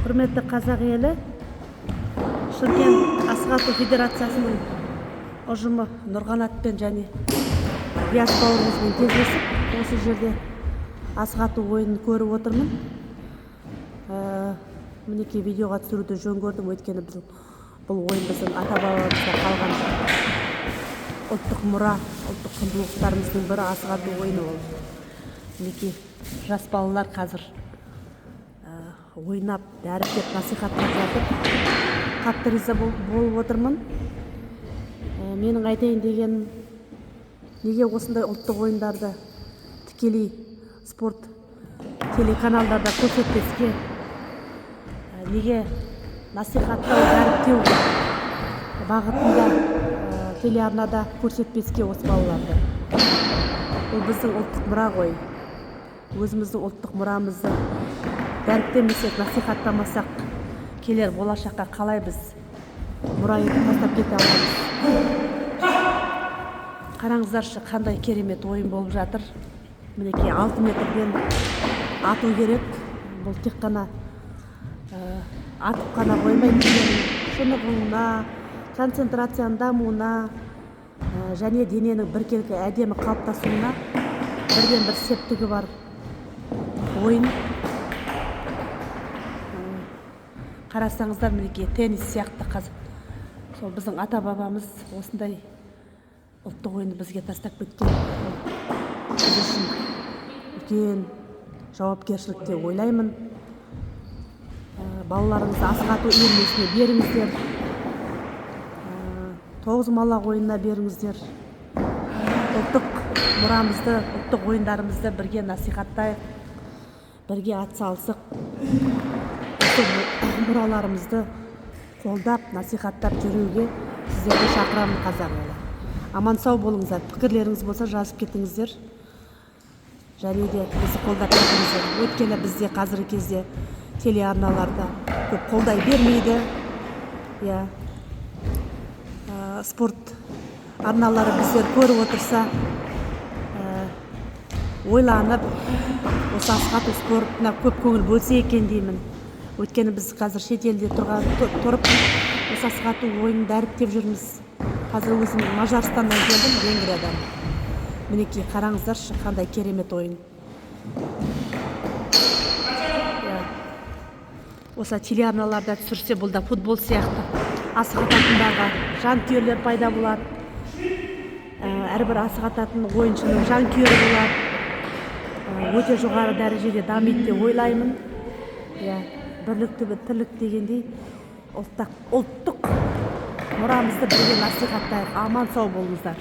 Құрметті қазақ елі, Шымкент асық ату федерациясының ұжымы Нұрғанатпен және Диас бауырымызбен кездесіп, осы жерде асық ату ойынын көріп отырмын. Мінекей, видеоға түсіруді жөн көрдім, өйткені біздің бұл ойын біздің ата бабамыздан қалған ұлттық мұра, ұлттық құндылықтарымыздың бірі асық ату ойыны ол. Мінекей, жас балалар қазір ойнап, дәріптеп, насихаттап жатыр. Қатты риза болып отырмын. Менің айтайын дегенім, неге осындай ұлттық ойындарды тікелей спорт телеканалдарда көрсетпеске? Неге насихаттау, дәріптеу бағытында телеарнада көрсетпеске осы балаларды? Бұл біздің ұлттық мұра ғой. Өзіміздің ұлттық мұрамызды дәріптемесек, насихаттамасақ, келер болашаққа қалай біз мұра етіп тастап кете аламыз? Қараңыздаршы, қандай керемет ойын болып жатыр. Мінекей, 6 метрден ату керек. Бұл тек қана атып қана қоймай, дененің шынығуына, концентрацияның дамуына және дененің біркелкі әдемі қалыптасуына бірден бір септігі бар ойын. Қарасаңыздар, мінекей, теннис сияқты. Қазір сол біздің ата бабамыз осындай ұлттық ойынды бізге тастап кеткен. Ол біз үшін үлкен жауапкершілік деп ойлаймын. Балаларыңызды асық ату үйірмесіне беріңіздер, тоғызқұмалақ ойынына беріңіздер. Ұлттық мұрамызды, ұлттық ойындарымызды бірге насихаттайық, бірге атсалысып, осы мұраларымызды қолдап, насихаттап жүруге сіздерді шақырамын. Қазақ елі, аман сау болыңыздар. Пікірлеріңіз болса, жазып кетіңіздер және де бізді қолдап кетіңіздер, өйткені бізде қазіргі кезде телеарналарда көп қолдай бермейді, иә. Спорт арналары біздер көріп отырса, ойланып, осы асық ату спортына көп көңіл бөлсе екен деймін, өйткені біз қазір шетелде тұрып, осы асық ату ойынын дәріптеп жүрміз. Қазір өзім Мажарстаннан келдім, Венгриядан. Мінекей, қараңыздаршы, қандай керемет ойын, иә. Осы телеарналарда түсірсе, бұл да футбол сияқты, асық ататындарға жанкүйерлер пайда болады. Әрбір асық ататын ойыншының жанкүйері болады. Өте жоғары дәрежеде дамиды деп ойлаймын, иә. Бірлік түбі тірлік дегендей, ұлттық мұрамызды бірге насихаттайық. Аман сау болыңыздар.